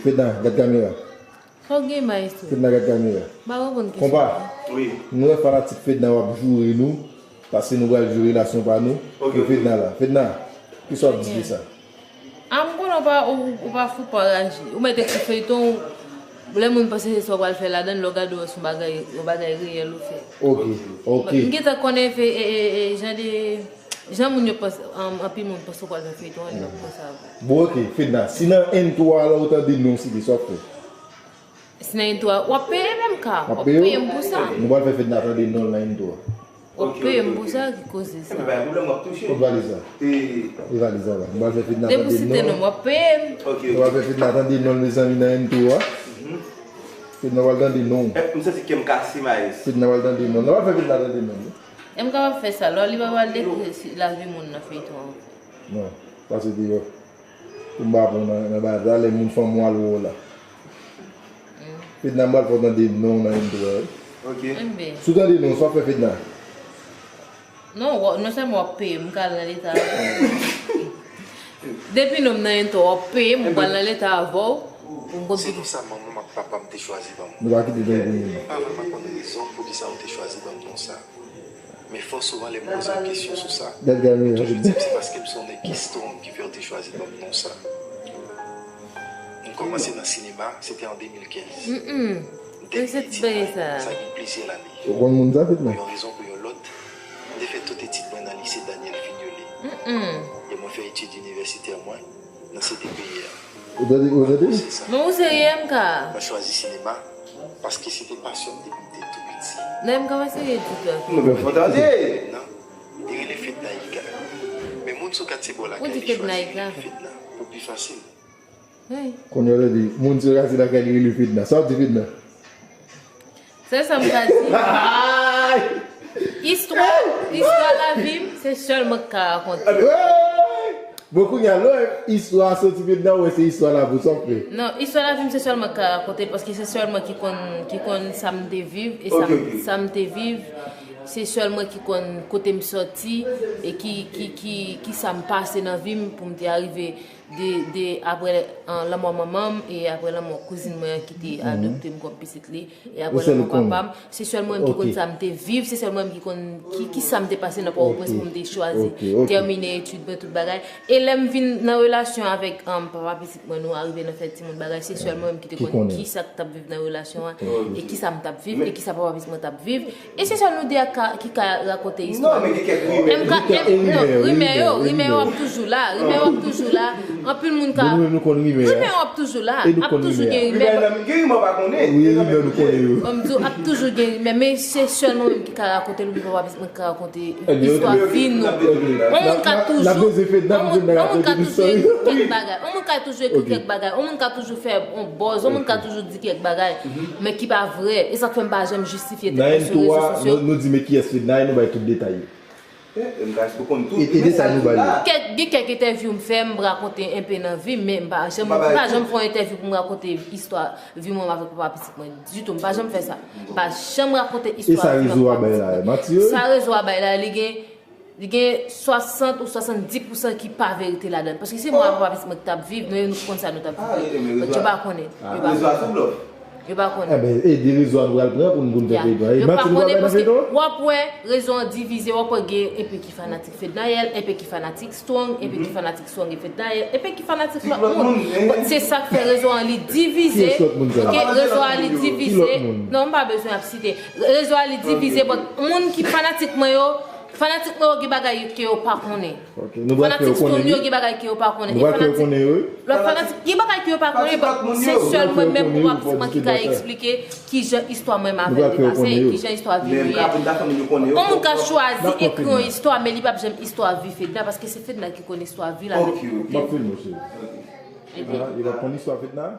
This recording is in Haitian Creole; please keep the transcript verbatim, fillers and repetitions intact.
Fedna, gad kamera. Sa w gen, maestro? Fedna, gad kamera. M pa konprann kesyon. Konpa, nou wè fanatik Fedna w ap joure nou, paske nou pral jwe relasyon pa nou. Ok, ok. Fedna la. Fedna, kisa w ap di de sa? A, m konnen w pa, ou, ou pa fou pa raji. Ou mèt ekri feyton, lè moun panse se sa w pral fè ladan l, lè w gade w wè se yon bagay, yon bagay reyèl ou fè. Ok, ok. M gentan konnen fè, e, e, e, jan de, jan moun yo panse, an, anpil moun panse w pral fè feyton an, yo panse a vre. Bon, ok, Fedna, si nan entwo a la ou tande non w site, sa w ap fè? Si nan entwo a, w ap peye m, M K. W ap peye m pou sa. Nou pral fè Fedna tande non l nan entwo a. W ap peye m pou sa, ki koze sa? Ebyen, pa gen pwoblèm, w ap touche. Kot valiz la? E valiz la la. Nou pral fè Fedna tande non l. Depi w site non m, w ap peye m. Ok, ok. Nou pral fè Fedna tande non l, mezanmi, nan entwo a. Fedna pral tande non w. M santi kè m kase, Maes. Fedna pral tande non l. Nou pral fè Fedna tande non l. M K p ap fè sa, lò li pa pral detwi lavi moun nan feyton an. Non, pase deyò. Pou m pa pran nan, nan bagay, talè moun fanm ou al wè w la. Fedna, m pral fè w tande non w nan entwo a, wi. Ok. Enben. Si w tande non w, sa w ap fè, Fedna? Non, w, non sèlman w ap peye m, m ka al nan leta avè w. Depi non m nan entwo a, w ap peye m, m pral nan leta avè w. Pou m konn. Se non sa manman m ak papa m te chwazi ban mwen. Nou pa kite tande non. Pa vrèman konn rezon poukisa yo te chwazi ban m non sa. Men fò souvan lè m poze yon kesyon sou sa, yo toujou di m se paske m se yon nèg ki strong ki fè yo te chwazi ban m non sa. M kòmanse nan sinema, se te an de mil kenz. Dènye etid la, sa gen plizyè lane. Ou konn moun sa, Fedna? Pou yon rezon pou yon lòt, m te fè tout etid mwen nan lise Daniel Fignolé. E mwen fè etid inivèsitè mwen nan C D P I a. Ou tande, ou tande? Mwen se sa. Men ou serye, M K? Mwen chwazi sinema paske se te pasyon m depi m te tou piti. Non, M K pa serye ditou avè w. Ou tande? Non, li rele Fedna Iga. Men moun sou kat se bò lakay li chwazi rele m Fedna pou pi fasil. Kounye a ou di, moun sou kat se lakay li rele Fedna. Sa w di, Fedna? Sèl sa m ka di. Istwa, istwa lavi m, se sèl mwen k ka rakonte. Bon, kounye a, lè w wè istwa a soti Fedna, ou wè se istwa lavi w, sa w fè? Non, istwa lavi m, se sèl mwen k ka rakonte l, paske se sèl mwen ki konn, ki konn sa m te viv, e sa m, sa m te viv, se sèl mwen ki konn kote m soti, e ki, ki, ki, ki sa m pase nan vi m pou m te arive de, de, apre, an, lanmò manman m, e apre lanmò kouzin mwen an ki te adopte m kòm pitit li, e apre lanmò papa m, se sèl mwen menm ki konn sa m te viv, se sèl mwen menm ki konn ki, ki sa m te pase nan Pòtoprens pou m te chwazi tèmine etid mwen, tout bagay. E lè m vin nan relasyon avèk, um, papa pitit mwen, nou arive nan fè timoun bagay, se sèl mwen menm ki te konn ki sa k t ap viv nan relasyon an, e ki sa m t ap viv, e ki sa papa pitit mwen t ap viv. E se sèl nou de a ka, ki ka rakonte istwa nou. M K, non, rimè yo, rimè yo ap toujou la, rimè yo ap toujou la. Anpil moun ka. Rimè yo ap toujou la, ap toujou gen rimè. Wi, rimè nou konnen yo. Bon, m di w, ap toujou gen rimè, men se sèl mwen menm ki ka rakonte l, oubyen papa pitit mwen ki ka rakonte istwa vi nou. Yon moun ka toujou, yon moun, yon moun ka toujou ekri kèk bagay, yon moun ka toujou ekri kèk bagay, yon moun ka toujou fè yon buzz, yon moun ka toujou di kèk bagay, men ki pa vrè. E sa k fè m pa janm jistifye tèt mwen sou rezo sosyo. Nan entwo a, nou, nou di men kiyès Fedna e nou bay tout detay yo. E, e detay nou bay yo. Kèk, gen kèk entèvyou m fè, m rakonte enpe nan vi m, men m pa janm, m pa janm fè yon entèvyou pou m rakonte istwa vi mwen avèk papa pitit mwen ditou. M pa janm fè sa. M pa janm rakonte istwa vi mwen avèk papa pitit mwen. E sa rezo a bay la, manti yo? Sa rezo a bay la, li gen Li gen swasant ou swasanndis pousan ki pa verite ladan l. Paske se mwen ak papa pitit mwen ki t ap viv, nou, nou konn sa nou t ap viv. Yo pa konnen. Yo pa konnen. Yo pa konnen. Enben, e de rezo a nou pral pran pou n, pou n fè feyton an. E manti nou pral fè nan feyton an? W ap wè rezo an divize, w ap wè gen enpe ki fanatik Fednaelle, enpe ki fanatik Strong, enpe ki fanatik Strong e Fednaelle, enpe ki fanatik lòt moun. Bon, se sa k fè rezo an li divize. Kiyès lòt moun sa? Ok, rezo a li divize. Non, m pa bezwen ap site. Rezo a li divize, bon, moun ki fanatik mwen yo, Fanatik mwen yo gen bagay ke yo pa konnen. Fanatik Strong yo gen bagay ke yo pa konnen. E fanatik, lòt fanatik gen bagay ke yo pa konnen, bon, se sèl mwen menm pou papa pitit mwen ki ka eksplike kijan istwa mwen menm avè l te pase, kijan istwa vi nou ye. Yon moun ka chwazi ekri yon istwa, men li p ap janm istwa vi Fedna, paske se Fedna ki konn istwa vi l avèk li. Ebyen. Li p ap konn istwa Fedna?